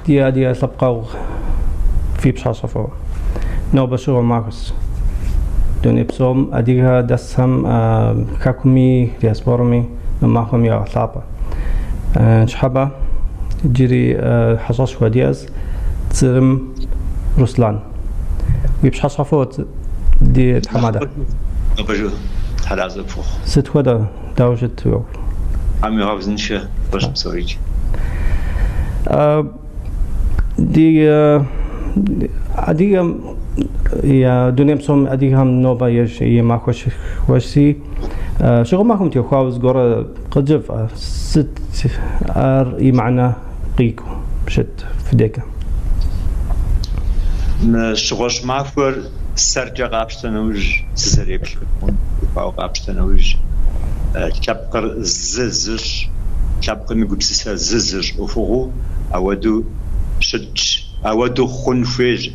Ди адыгэ лъэпкъэгъу фи пщхьэщэ фӏыуэ. Нобэ щыгъуэ махуэщ. Дуней псом адыгэ дэсхэм хэкуми диаспорами мы махуэм ягъэлъапӏэ. Ныщхьэбэ иджыри хьэщӏэшхуэ диӏэщ Црым Руслан. Уи пщхьэщхьэ фӏыуэ ди тхьэмадэ. Абы Тхьэразэ пхухъу. Сыт хуэдэ, дауэ щыт уи ӏуэху? Тхьэм уигъэузыншэ, фӏыщ псорикӏ. Ди адыгэм я дуней псом адыгэхэм нобэ ежь и махуэшхуэщи, щыгъуэ махуэм теухуауэ зыгуэрэ къыджыфӏэ, сыт ар и мыхьэнэ къикӏыу щыт фи дежкӏэ? Мы щыгъуэщӏ махуэр сэркӏэ къапщтэ нэужь, сызэреплъыр теухуауэ къапщтэ нэужь, лъэпкъыр зы зыщӏ, лъэпкъым и гупсысэр зы зыщӏ ӏуэхугъуэу ауэдэу щытщ, ауэдэу хъун хуейщ.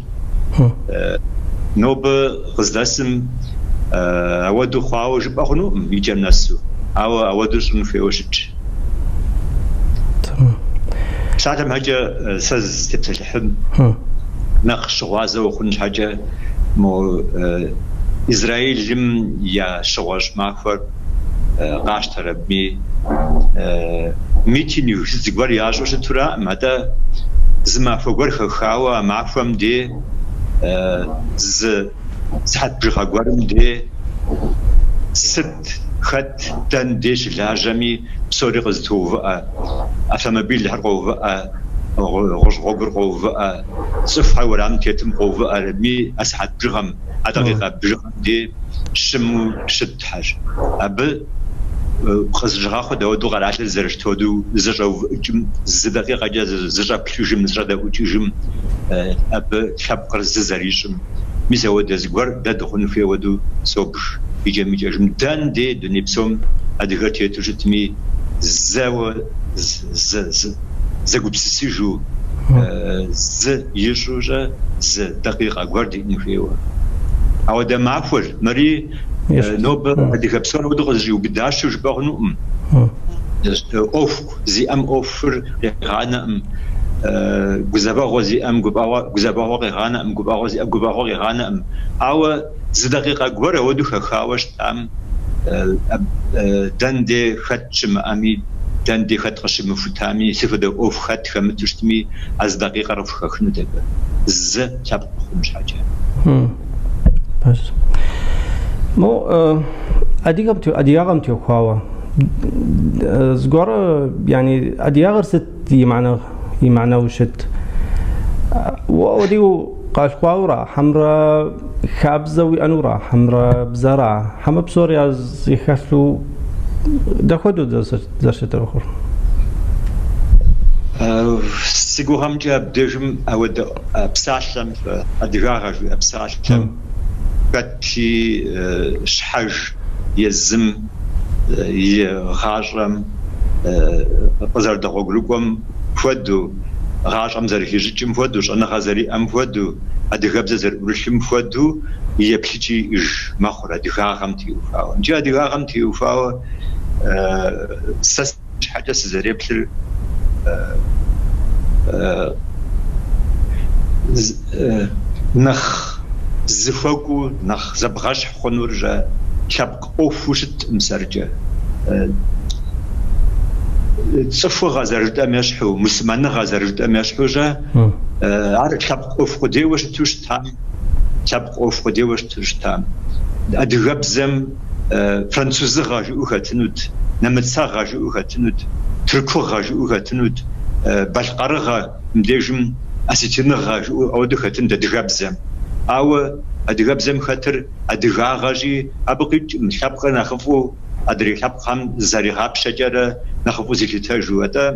Нобэ къыздэсым ауэдэу хъуауэ жыпӏэ хъунукъым и кӏэм нэсу, ауэ ауэдэу щӏын хуейуэ щытщ. Псалъэм щхьэкӏэ сэ сызытепсэлъыхьым нэхъ щыгъуазэ ухъун щхьэкӏэ мо Израилым я щыгъуэщӏ махуэр къащтэр абыми митинг сыт зыгуэр ящӏу щытураӏым, атӏэ зы махуэ гуэр хэхауэ а махуэм де зы сыхьэт бжыгъэ гуэрым де сыт, хэт, дэн де щылажьэми псори къызэтоувыӏэ, автомобилхэр къоувыӏэ, гъущӏ гъуэгур къоувыӏэ, цӏыхухэр уэрамым тетым къоувыӏэрми а сыхьэт бжыгъэм, а дакъикъэ бжыгъэм де щыму щытхьэщ. Абы къызыщыгъэхъу дауэдэу къэралыр зэрыщыт хуэдэу зэщӏэувыӏыкӏым, зы дакъикъэкӏэ зыщӏэплъыжым, зыщӏэдэӏукӏыжым, абы лъэпкъыр зы зэрищӏым. Мис ауэдэ зыгуэр дэ дыхъун хуей хуэдэу собж икӏэм-икӏэжым. Дэн де дуней псом адыгэр тету щытми, зэуэ зэгупсысыжу, зы ищӏу-щэ зы дакъикъэ гуэр диӏэн хуейуэ. Ауэдэ махуэр, мыри нобэ адыгэ псор ауэдэу къызэщӏиубыдащэу жыпӏэ хъунукъым. ӏуэху зиӏэм ӏуэхур къигъанэкъым, гузэвэгъуэ зиӏэм гузэвэгъуэ къигъанэкъым, гуфӏэгъуэ зиӏэм гуфӏэгъуэ къигъанэкъым. Ауэ зы дакъикъэ гуэр ауэдэу хэхауэ щытам, дэн де хэт щымыӏэми, дэн де хэт къыщымыхутами, сыт хуэдэ ӏуэху хэт хэмыту щытми, а зы дакъикъэр къыхухэхынут абы, зы лъэпкъ хъун щхьэкӏэ. Пэжщ. Мо адыгэм адыгагъэм теухуауэ зыгуэр, яни адыгагъэр сыт и мыхьэнэ и мыхьэнэу щыт? Уэ адыгэу къалъхуаура, хьэмрэ хабзэ уиӏэнура, хьэмрэ бзэра, хьэмэ псори зэхэлъу дапхуэдэу зэрыщытыр ӏуэхур? Си гугъэмкӏэ абдежым ауэдэ псалъэм, адыгагъэ жиӏэ псалъэм хэти щхьэж езым и гъащӏэм къызэрыдэгъуэгурыкӏуэм хуэдэу, гъащӏэм зэрыхищӏыкӏым хуэдэу, щӏэныгъэ зэриӏэм хуэдэу, адыгэбзэ зэрыӏурылъым хуэдэу и еплъыкӏи иӏэж мэхъур адыгагъэм теухуауэ. Иджы адыгагъэм теухуауэ сэ щхьэкӏэ сызэреплъыр нэхъ зыхуэкӏуу, нэхъ зэбгъэщхь хъунур лъэпкъ ӏуэхуу щыткъым сэркӏэ. Цӏыхугъэ зэрыжытӏэм ещхьу, муслъымэныгъэ зэрыжытӏэм ещхьу-щэ, ар лъэпкъ ӏуэху къудейуэ щыту щытам, лъэпкъ ӏуэху къудейуэ щыту щытам. Адыгэбзэм французыгъэ жиӏэу хэтынут, нэмыцэгъэ жиӏэу хэтынут, тыркугъэ жиӏэу хэтынут, балъкъэрыгъэ мыбдежым осетиныгъэ жиӏэу ауэдэу хэтынут адыгэбзэм. Ауэ адыгэбзэм хэтыр адыгагъэщи, абы къикӏкъым лъэпкъыр нэхъыфӏу адрей лъэпкъхэм заригъапщэкӏэрэ нэхъыфӏу зилъытэжу. Атӏэ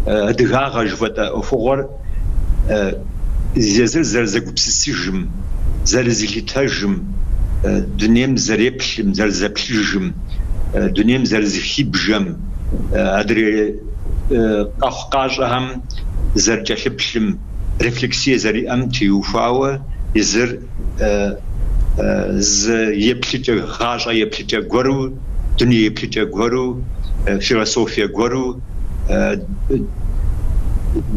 адыгагъэ жыхуэтӏэ ӏуэхугъуэр езыр зэрызэгупсысыжым, зэрызилъытэжым, дунейм зэреплъым, зэрызэплъыжым, дунейм зэрызыхибжэм, адрей къэхъукъащӏэхэм зэрыкӏэлъыплъым, рефлексие зэриӏэм теухуауэ езыр. Зы еплъыкӏэ, гъащӏэ еплъыкӏэ гуэру, дуней еплъыкӏэ гуэру, философие гуэру,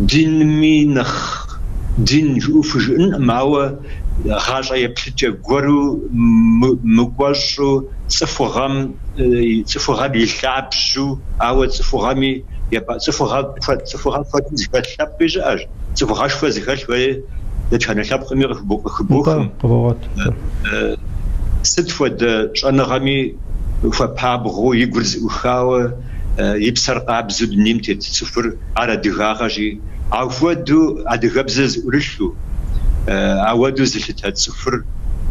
динми нэхъ дин жыӏэу пхужыӏэнкъым, ауэ гъащӏэ еплъыкӏэ гуэру мыкӏуэщӏу, цӏыхугъэм, цӏыхугъэр и лъабжьэу, ауэ цӏыхугъэми, цӏыхугъэ куэд, цӏыхугъэ куэду зыхэлъ лъэпкъи щыӏэщ. Цӏыхугъэшхуэ зыхэлъ уэри дэтхэнэ лъэпкъми къыхыбохым. Сыт хуэдэ щӏэныгъэми хуэпабгъэу, и гур зэӏухауэ, и псэр къабзэу дунейм тет цӏыхур ар адыгагъэщи, апхуэдэу адыгэбзэ зыӏурылъу, ауэдэу зылъытэ цӏыхур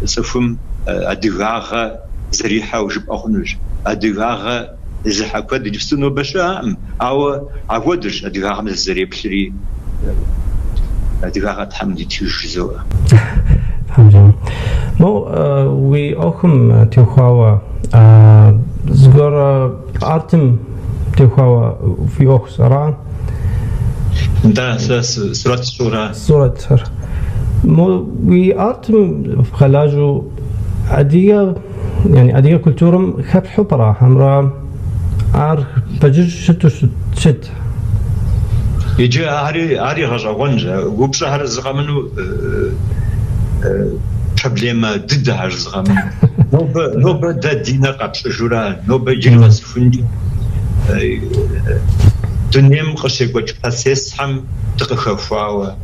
цӏыхум адыгагъэ зэрихьэу жыпӏэ хъунущ. Адыгагъэ Зезыхьэ куэд иджыпсту нобэ щыӏэкъым, ауэ апхуэдэущ адыгагъэм зэреплъри, адыгагъэ Тхьэм дитыж жызоӏэ. Тхьэм жиӏэмэ. Мо уи ӏуэхум теухуауэ зыгуэр артым теухуауэ фи ӏуэхущ, ара? Нтӏэ, сэ сурэт сщӏыура? Сурэтхэр. Мо уи артым бгъэлажьэу адыгэ Yani адыгэ культурэм хэплъхьэу пӏэрэ, хьэмрэ ар пэджыж щыту щыт? Иджы ари, ари гъэщӏэгъуэнщ. Упщӏэхэр зы къэмыну проблемэ дыдэхэр зы къэмыну. Нобэ, нобэ дэ ди нэр къэпщӏыжурэ, нобэ иджыри къэсыхункӏэ дунейм къыщекӏуэкӏ процессхэм дыкъыхэхуауэ,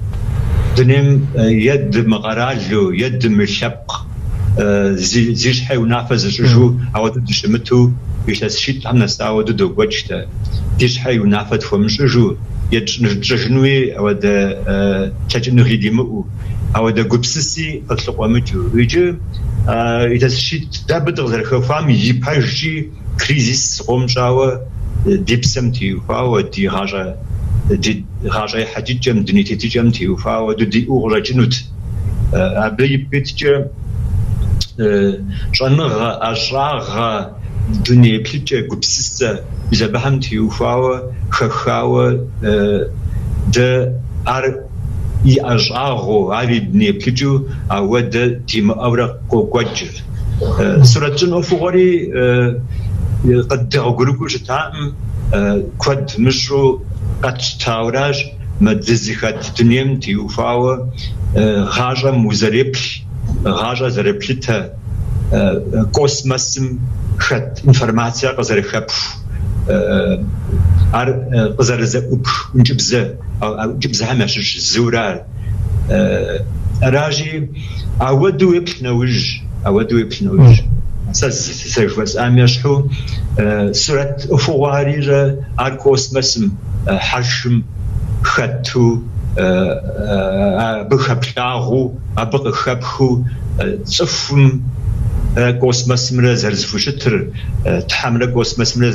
дунейм е дымыкъэралу, е дымылъэпкъ зи щхьэ унафэ зыщӏыжу ауэдэу дыщымыту илъэс щитӏхэм нэсауэ ауэдэу докӏуэкӏ дэ. Ди щхьэ и унафэ тхуэмыщӏыжу, е тщӏыжынуи ауэдэ лъэкӏыныгъи димыӏэу, ауэдэ гупсыси къытлъыкъуэмыкӏыу. Иджы илъэс щитӏ дэ абы дыкъызэрыхэхуам и пэжкӏи кризис зыкъом щӏауэ ди псэм теухуауэ, ди гъащӏэ ди гъащӏэ ехьэкӏыкӏэм, дуней тетыкӏэм теухуауэ ауэдэу диӏэу къыщӏэкӏынут. Абы ипкъ иткӏэ щӏэныгъэ, ӏэщӏагъэ, дуней еплъыкӏэ, гупсысэ, мис абыхэм теухуауэ хэхауэ дэ ар и ӏэщӏагъэу, ар и дуней еплъыкӏэу ауэдэ димыӏэурэ къокӏуэкӏыр. Сурэт щӏын ӏуэхугъуэри къыддэгъуэгурыкӏуэу щытакъым, куэд мыщӏэу къэтщтауращ. Мы дызыхэт дунейм теухуауэ гъащӏэм узэреплъ, гъащӏэр зэрыплъытэ, космосым хэт информацие къызэрыхэпху, ар къызэрызэӏупх ӏункӏыбзэ, ӏункӏыбзэхэм ящыщ зыура. Аращи, ауэдэу уеплъ нэужь, ауэдэу уеплъ нэужь, сэ зэрыжыхуэсӏам ещхьу, сурэт ӏуэхугъуэхэрирэ ар космосым, хьэршым хэту, абы хэплъагъуу, абы къыхэпхыу цӏыхумрэ космосымрэ зэрызэхущытыр, Тхьэмрэ космосымрэ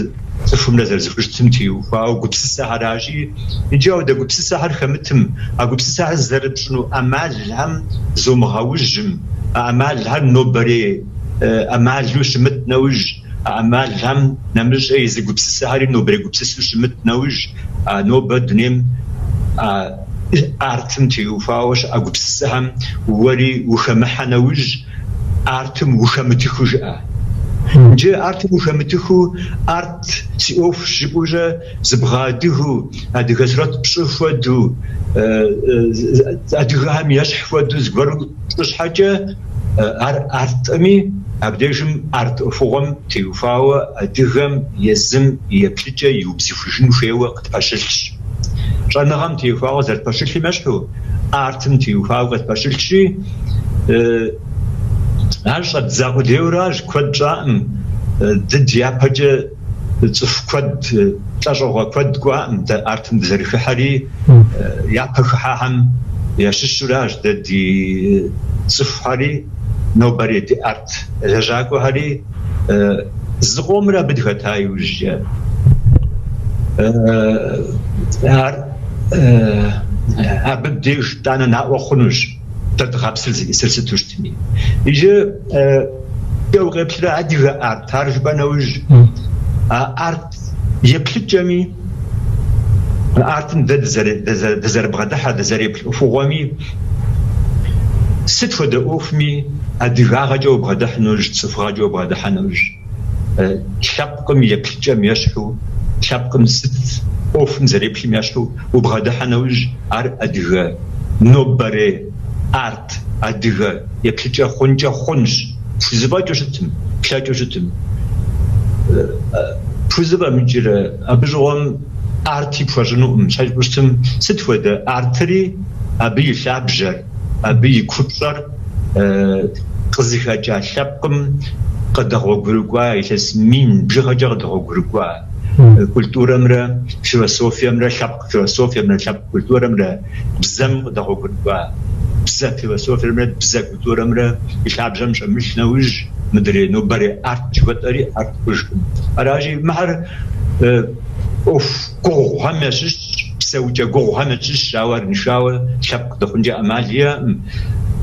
цӏыхумрэ зэрызэхущытым теухуауэ гупсысэхэращи, иджы ауэдэ гупсысэхэр хэмытым, а гупсысэхэр зэрыпщӏыну ӏэмалхэм зомыгъэужьым, а ӏэмалхэр нобэрей ӏэмалу щымыт нэужь, а ӏэмалхэм нэмыщӏэ езы гупсысэхэри нобэрей гупсысэу щымыт нэужь, а нобэ дунейм а артым теухуауэ щыӏэ гупсысэхэм уэри ухэмыхьэ нэужь, артым ухэмытыхыу жыӏэ. Иджы артым ухэмытыхыу арт си ӏуэхущ жыпӏэурэ зыбгъэадыгэу, адыгэ сурэт пщӏы хуэдэу, адыгэхэм ещхь хуэдэу зыгуэру пщӏы щхьэкӏэ, ар артӏыми, абдежым арт ӏуэхугъуэм теухуауэ адыгэм езым и еплъыкӏэ иубзыхужын хуейуэ къытпэщылъщ. Щӏэныгъэм теухуауэ зэрытпэщылъым ещхьу, артым теухуауэ къытпэщылъщи, ар щӏэддза къудейуэращ, куэд щӏаӏым, дэ дяпэкӏэ цӏыху куэд, лӏэщӏыгъуэ куэд кӏуаӏым дэ артым дызэрыхыхьэри, япэ хыхьахэм ящыщуращ дэ ди цӏыхухэри, нобэрей ди арт лэжьакӏуэхэри зыкъомрэ абы дыхэта иужькӏэ. Ар абы деж тӏанэ наӏуэ хъунущ дэ дгъэпсыр зиӏысыр сыту щытми. Иджы укъеплърэ адыгэ арт, ар жыпӏэ нэужь, а арт еплъыкӏэми, артым дэ дызэрыбгъэдыхьэ, дызэреплъ ӏуэхугъуэми, сыт хуэдэ ӏуэхуми. Адыгагъэкӏэ убгъэдыхьэ нэужь, цӏыхугъэкӏэ убгъэдыхьэ нэужь, лъэпкъым и еплъыкӏэм ещхьу, лъэпкъым сыт ӏуэхум зэреплъым ещхьу убгъэдыхьэ нэужь, ар адыгэ нобэрей арт, адыгэ еплъыкӏэ хъункӏэ хъунщ, пхузэфӏэкӏыу щытым, плъэкӏыу щытым. Пхузэфӏэмыкӏрэ, абы щыгъуэм арти пхуэщӏынукъым, щхьэ жыпӏэу щытым, сыт хуэдэ артри абы и лъабжьэр, абы и купщӏэр къызыхэкӏа лъэпкъым къыдэгъуэгурыкӏуа, илъэс мин бжыгъэкӏэ къыдэгъуэгурыкӏуа культурэмрэ философиемрэ, лъэпкъ философиемрэ лъэпкъ культурэмрэ, бзэм къыдэгъуэгурыкӏуа бзэ философиемрэ бзэ культурэмрэ и лъабжьэм щӏэмылъ нэужь, мыдрей нобэрей арт жыхуэтӏэри арт хъужкъым. Аращи, мыхэр ӏуэху гугъухэм ящыщщ, псэукӏэ гугъухэм ящыщщ, ауэ арыншауэ лъэпкъ дыхъункӏэ ӏэмал иӏэкъым.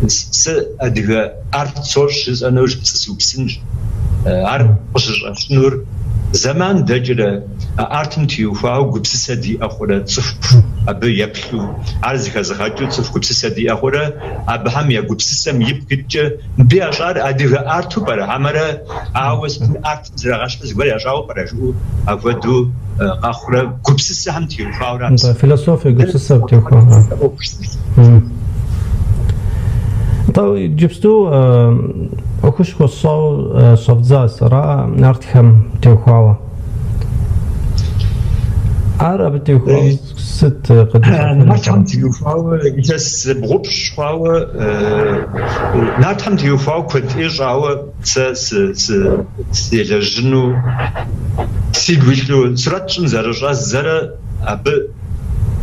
Сэ адыгэ арт сощӏ жысӏэ нэужь пцӏы сыупсынщ. Ар къыщыщӏэщынур зэман дэкӏрэ а артым теухуауэ гупсысэ диӏэ хъурэ цӏыху абы еплъу, ар зэхэзыгъэкӏыу цӏыху гупсысэ диӏэ хъурэ абыхэм я гупсысэм ипкъ иткӏэ мыбы ящӏар адыгэ арту пӏэрэ, хьэмэрэ ауэ сытми артым зэрагъэщхьу зыгуэр ящӏауэ пӏэрэ жыӏэу апхуэдэу къэхъурэ гупсысэхэм теухуауэра. Нтӏэ, философие гупсысэ теухуауэ. Нтӏэ, иджыпсту ӏуэхушхуэ сщӏэу щӏэвдзащ, ара нартхэм теухуауэ. Ар абы теухуауэ сыт къыдищӏэфыну? Нартхэм теухуауэ илъэс зыбгъупщӏ хъуауэ, нартхэм теухуауэ куэд ӏей щӏауэ сэ селэжьыну сигу илъу сурэт щӏын зэрыщӏэздзэрэ абы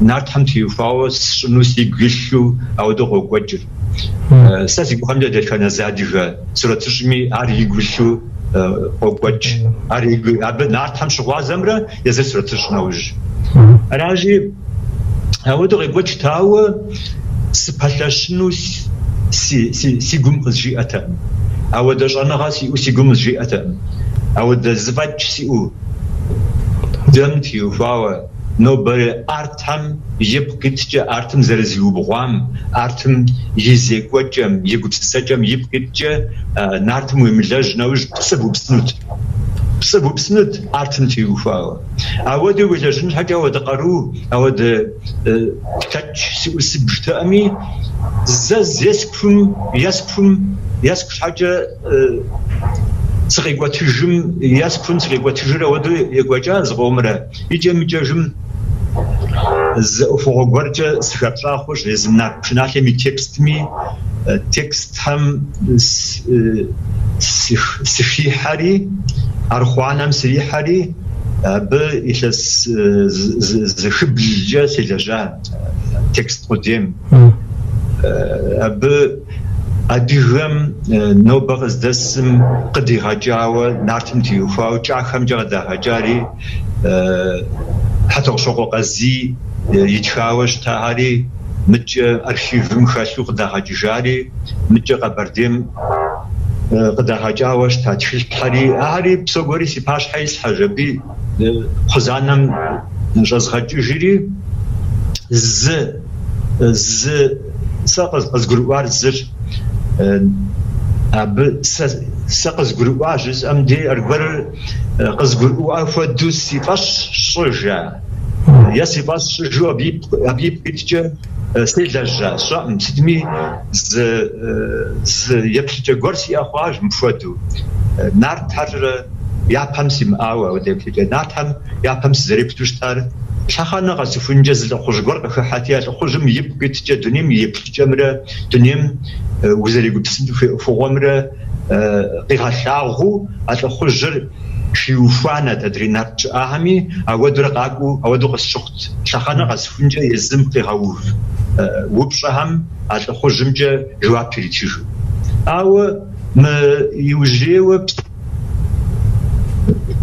нартхэм теухуауэ сщӏыну сигу илъу ауэдэу къокӏуэкӏыр. Сэ си гугъэмкӏэ дэтхэнэ зы адыгэ сурэтыщӏми ар игу илъу къокӏуэкӏ. Ар игу, абы нартхэм щыгъуазэмрэ езыр сурэтыщӏ нэужь. Аращи, ауэдэу къекӏуэкӏт, ауэ сыпэлъэщыну си гум къызжиӏэтэкъым. Ауэдэ щӏэныгъэ сиӏэу си гум къызжиӏэтэкъым. Ауэдэ зэфӏэкӏ сиӏэу дэм теухуауэ нобэрей артхэм ипкъ иткӏэ артым зэрызиубгъуам, артым и зекӏуэкӏэм, и гупсысэкӏэм ипкъ иткӏэ нартым уемылэжь нэужь пцӏы бупсынут. Пцӏы бупсынут артым теухуауэ. Ауэдэу уелэжьын щхьэкӏэ ауэдэ къару, ауэдэ лъэкӏ сиӏэу сыбжтэӏыми, зэ зескум, ескум, еску щхьэкӏэ сыкъикӏуэтыжым, ескум сыкъикӏуэтыжыр ауэдэу екӏуэкӏа зыкъомрэ. Икӏэм-икӏэжым зы ӏуэхугъуэ гуэркӏэ сыхэпщӏа хъущ, езы нарт пшыналъэм и текстми, текстхэм сыхихьэри, архъуанэм срихьэри, абы илъэс зыхыблкӏэ селэжьа текст къудейм. Абы адыгэм нобэ къыздэсым къыдигъэкӏауэ, нартым теухуауэ кӏахэмкӏэ къыдагъэкӏари, Хьэтӏохъущокъуэ Къазий итхауэ щытахэри, мыдкӏэ архивым хэлъу къыдагъэкӏыжари, мыдкӏэ Къэбэрдейм къыдагъэкӏауэ щыта тхылъхэри, ахэри псо гуэри си пащхьэ ислъхьэщ аби кхъузанэм щӏэзгъэкӏыжри, зы, зы сэ къызгурыӏуар зыр, абы сэ, сэ къызгурыӏуа жысӏэм дей аргуэрыр Къызгурыӏуа хуэдэу си фӏэщ сщӏыжа е си фӏэщ сщӏыжу абы ипкъ иткӏэ селэжьа сщӏэкъым, сытми зы зы еплъыкӏэ гуэр сиӏэ хъуащ мыпхуэдэу. Нартхэр япэм симыӏауэ апхуэдэ еплъыкӏэ. Нартхэм япэм сызэреплъу щытар лъэхъэнэ къэсыхункӏэ зы лӏыхъужь гуэр къыхыхьэти, а лӏыхъужьым ипкъ иткӏэ дунейм и еплъыкӏэмрэ дунейм узэрегупсысын хуей ӏуэхугъуэмрэ къигъэлъагъуэу а лӏыхъужьыр хиухуанэт адрей нарт щыӏахэми, ауэдурэ къакӏуэу, ауэдэу къысщыхъут. Лъэхъэнэ къэсыхункӏэ езым къигъэув упщӏэхэм а лӏыхъужьымкӏэ жэуап иритыжу. Ауэ мы иужьрейуэ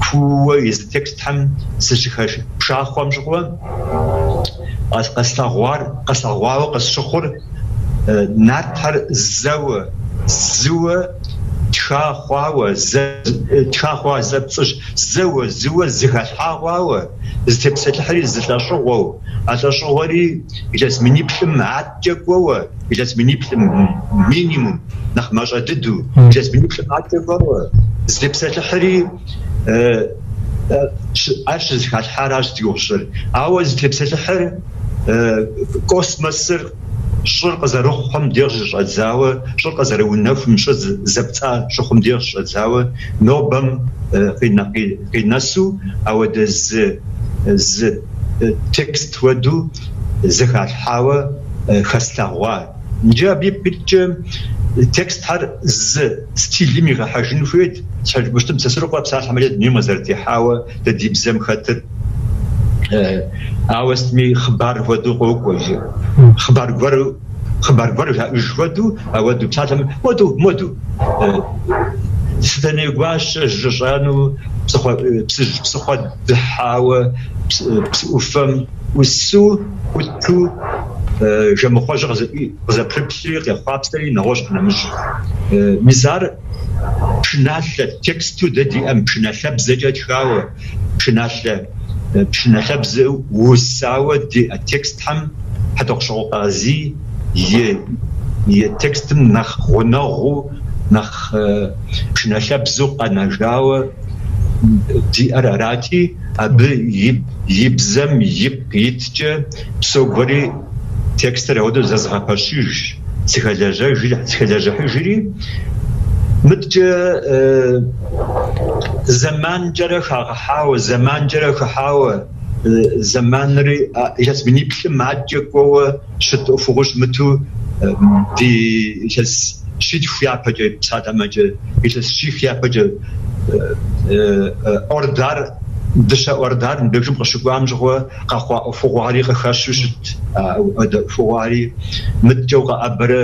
кууэ езы текстхэм сыщыхэпшахъуэм щыгъуэ къэслъэгъуар, къэслъэгъуауэ къысщыхъур нартхэр зэуэ, зыуэ. тха хъуауэ, зэ тха хъуа зэ пцӏыщ, зэуэ, зыуэ зэхалъхьа хъуауэ, зытепсэлъыхьри зы лӏэщӏыгъуэу, а лӏэщӏыгъуэри илъэс миниплӏым аткӏэ кӏуэуэ, илъэс миниплӏым минимум, нэхъ мащӏэ дыдэу, илъэс миниплӏым аткӏэ кӏуэуэ, зытепсэлъыхьри ар щызэхалъхьаращ зи гугъу сщӏыр. Ауэ зытепсэлъыхьыр космосыр щӏыр къызэрыхъум деж щыщӏэдзауэ, щӏыр къызэрыунэхум, щӏыр зэпцӏа щыхъум деж щыщӏэдзауэ, нобэм къинэсу ауэдэ зы текст хуэдэу зэхалъхьауэ хэслъэгъуа. Иджы абы ипкъ иткӏэ текстхэр зы стилым игъэхьэжын хуейт. Щхьэ жыпӏэу щытым Сосрыкъуэ псалъэмэкӏэ дунейм къызэрытехьауэ дэ ди бзэм хэтыр ауэ сытми хъыбар хуэдэу къокӏуэ иджы. Хъыбар гуэр хъыбар гуэр жаӏэж хуэдэу, ауэдэу псалъэм моду, моду. Сэтэней гуащэ жьыщӏэну псыхъуэ Псыжь псыхъуэ дыхьауэ псы ӏуфэм ӏусу, ӏуту жэмыхъуэжьыр къызэпрыплъри, къехъуапсэри нэгъуэщӏ къынэмыщӏ. Мис ар пшыналъэ тексту дэ диӏэм пшыналъэбзэкӏэ тхауэ, пшыналъэ пшыналъэбзэу усауэ диӏэ текстхэм Хьэтӏохъущокъуэ Къазий и текстым нэхъ гъунэгъуу, нэхъ пшыналъэбзэу къэнэжауэ диӏэр арати, абы и бзэм ипкъ иткӏэ псо гуэри текстыр апхуэдэу зэзгъэпэщыж, сыхэлэжьыхьыжри, мыткӏэ зэманкӏэрэ хагъэхьауэ, зэманкӏэрэ хыхьауэ, зэманри илъэс миниплӏым аткӏэ кӏуэуэ щыт ӏуэхугъуэу щымыту, ди илъэс щитху япэкӏэ, псалъэмэкӏэ, илъэс щих япэкӏэ Ордар, Дыщэ Ордар мыбдежым къыщыкӏуам щыгъуэ къэхъуа ӏуэхугъуэхэри къыхэщу щыт, апхуэдэ ӏуэхугъуэхэри мыткӏэ укъэӏэбэрэ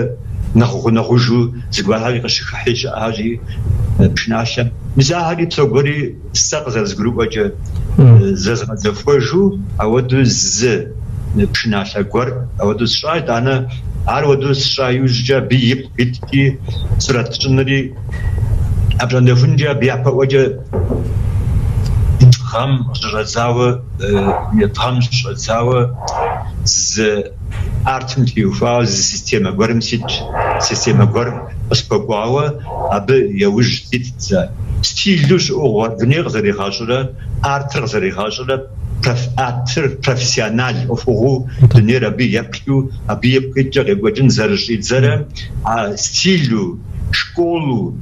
нэхъ гъунэгъужу зыгуэрхэри къыщыхыхьи щыӏэщи пшыналъэм. Мис ахэри псо гуэри сэ къызэрызгурыӏуэкӏэ зэзгъэзэхуэжу ауэдэу зы пшыналъэ гуэр ауэдэу сщӏа, итӏанэ ар ауэдэу сщӏа иужькӏэ абы ипкъ иткӏи сурэт щӏынри апщӏондэхункӏэ абы япэӏуэкӏэ гъэм къыщыщӏэдзауэ гъэм щыщӏэдзауэ зы артым теухуауэ зы системэ гуэрым ситщ, системэ гуэр къысхуэкӏуауэ абы яужь ситт сэ. Стилу щыӏэу дунейр къызэригъэщӏрэ, артыр къызэригъэщӏрэ, артыр профессионал ӏуэхугъуэу дунейр абы еплъу, абы ипкъ иткӏэ къекӏуэкӏын зэрыщӏидзэрэ, а стилу, школу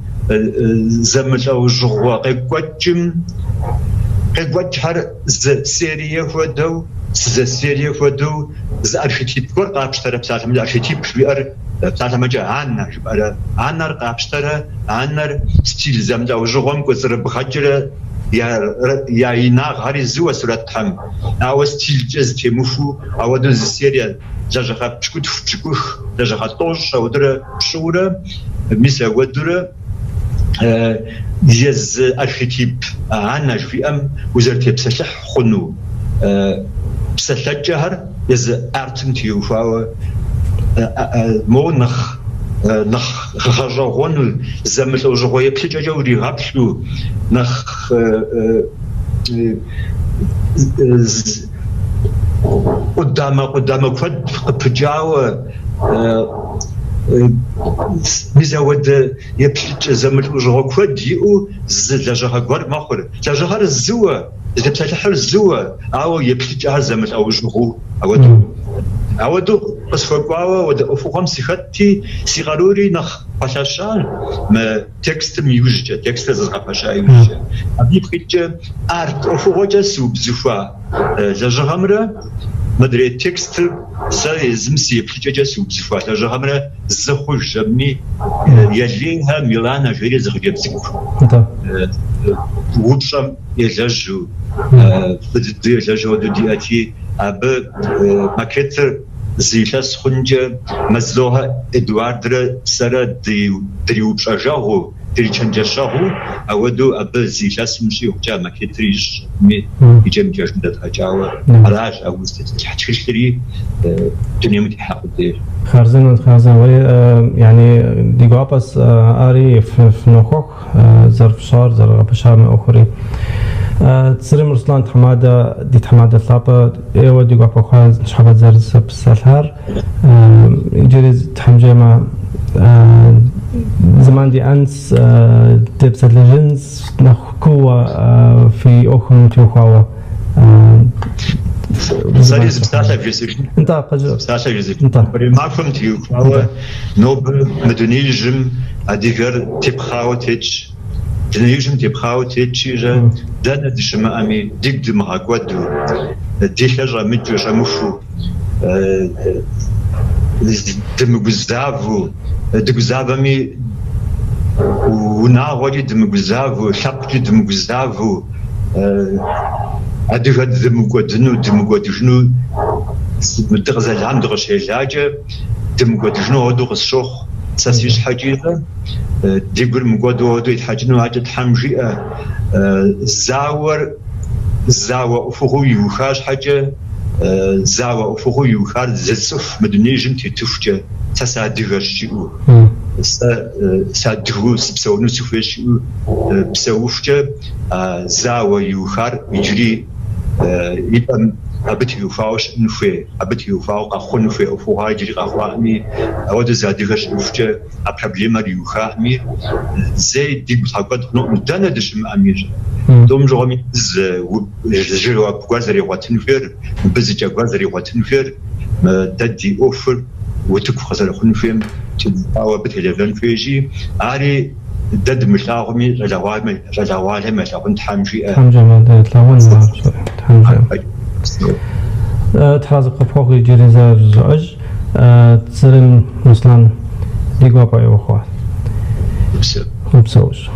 зэмылӏэужьыгъуэ къекӏуэкӏым, къекӏуэкӏхэр зы серие хуэдэу, зы серие хуэдэу зы архетип гуэр къапщтэрэ псалъэмэкӏэ, архетип жиӏэр псалъэмэкӏэ анэ жыпӏэрэ, анэр къапщтэрэ, анэр стиль зэмылӏэужьыгъуэм кӏуэцӏрыбгъэкӏрэ я инагъхэри зыуэ сурэтхэм, ауэ стилкӏэ зэтемыхуу ауэдэу зы серие лэжьыгъэ пщыкӏутху пщыкӏух, лэжьыгъэ тӏощӏ ауэдурэ пщӏыурэ, мис ауэдурэ езы архетип анэ жыхуиӏэм узэрытепсэлъыхь хъуну псэлъэкӏэхэр езы артым теухуауэ моуэ нэхъ нэхъ гъэщӏэгъуэну, зэмылӏэужьыгъуэ еплъыкӏэкӏэ уригъэплъу, нэхъ къудамэ къудамэ куэд къыпыкӏауэ мис ауэдэ еплъыкӏэ зэмылӏэужьыгъуэ куэд иӏэу зы лэжьыгъэ гуэр мэхъур. Лэжьыгъэр зыуэ, зытепсэлъыхьыр зыуэ, ауэ еплъыкӏэхэр зэмылӏэужьыгъуэу ауэдэу. Ауэдэу къысхуэкӏуауэ ауэдэ ӏуэхугъуэм сыхэтти, си къарури нэхъ пэлъэща мы текстым иужькӏэ, текстыр зэзгъэпэща иужькӏэ. Абы ипкъ иткӏэ арт ӏуэхугъуэкӏэ сыубзыхуа лэжьыгъэмрэ мыдрей текстыр сэ езым си еплъыкӏэкӏэ сыубзыхуа лэжьыгъэмрэ зы хъужщ абыми Елейхэ Миланэ жери зы хъыджэбз цӏыкӏу упщӏэм елэжьу, фӏы дыдэу елэжьу ауэдэу диӏэти, абы макетыр зы илъэс хъункӏэ Мэзлохэ Эдуардрэ сэрэ дриупщӏэжэгъуу, дричэнджэщэгъуу, ауэдэу абы зы илъэсым щӏигъукӏэ а макетыр ищӏми, икӏэм-икӏэжым дэдгъэкӏауэ аращ а узытепсэлъыхь тхылъри дунейм техьа къудейр. Хъарзынэ, хъарзынэ. Уэри, яни ди гуапэс ари фынохуэху зэрыфщӏар, зэрыгъэпэщар мы ӏуэхури. Црым Руслан тхьэмадэ, ди тхьэмадэ лъапӏэ ӏейуэ ди гуапэ хъуа ныщхьэбэ дызэрызэпсэлъар. Иджыри Тхьэм жиӏэмэ, зэман диӏэнс, депсэлъэжынс нэхъ кууэ фи ӏуэхум теухуауэ. Сэри зы псалъэ бжесӏэжын. Нтӏэ, къыжыӏэ. Псалъэ бжесӏэжын. Нтӏэ. Нобэрей махуэм теухуауэ нобэ мы дунеижьым адыгэр тепхъауэ тетщ. Дунеижьым тепхъауэ тетщи, дэнэ дыщымыӏэми, дигу дымыгъэкӏуэду, ди лъэ щӏэмыкӏыу, щӏэмыхуу, дымыгузавэу, дыгузавэми унагъуэкӏи дымыгузавэу, лъэпкъкӏи дымыгузавэу, адыгэ дымыкӏуэдыну, дымыкӏуэдыжыну дыкъызэлам дыкъыщелакӏэ, дымыкӏуэдыжыну ауэдэу къысщохъу. Сэ си щхьэкӏи ди гур мыкӏуэду ауэдэу етхьэкӏыну акӏэ Тхьэм жиӏэ. Зауэр зауэ ӏуэхугъуэу иуха щхьэкӏэ, зауэ ӏуэхугъуэу иухар зы цӏыху мы дунеижьым тетыхукӏэ, сэ сыадыгэщ жиӏэу, сэ сыадыгэу сыпсэуну сыхуейщ жиӏэу псэухукӏэ, а зауэ иухар иджыри и пӏэм абы теухуауэ щыӏэн хуей, абы теухуауэ къэхъун хуей ӏуэхугъуэ иджыри къэхъуаӏыми, ауэдэ зы адыгэ щыӏэхукӏэ а проблемэр иухаӏыми, зэи дигу дгъэкӏуэд хъунукъым, дэнэ дыщымыӏэми. Тӏум щыгъуэми зы жэуап гуэр зэригъуэтын хуейр, мыбы зы кӏэ гуэр зэригъуэтын хуейр, дэ ди ӏуэхур утыку къызэрыхъун хуейм теухуауэ абы телэжьэн хуейщи, ари дэ дымылъагъуми, щӏалэгъуалэм ялъагъун Тхьэм жиӏэ. Тхьэм жиӏэмэ, дэ тлъагъун ар псори. Тхьэм жиӏэмэ. Тхьэразэ къыпхуэхъу иджыри зэ жызоӏэж. Црым Руслан ди гуапэ ӏейуэ хъуа. Упсэу. Упсэущ.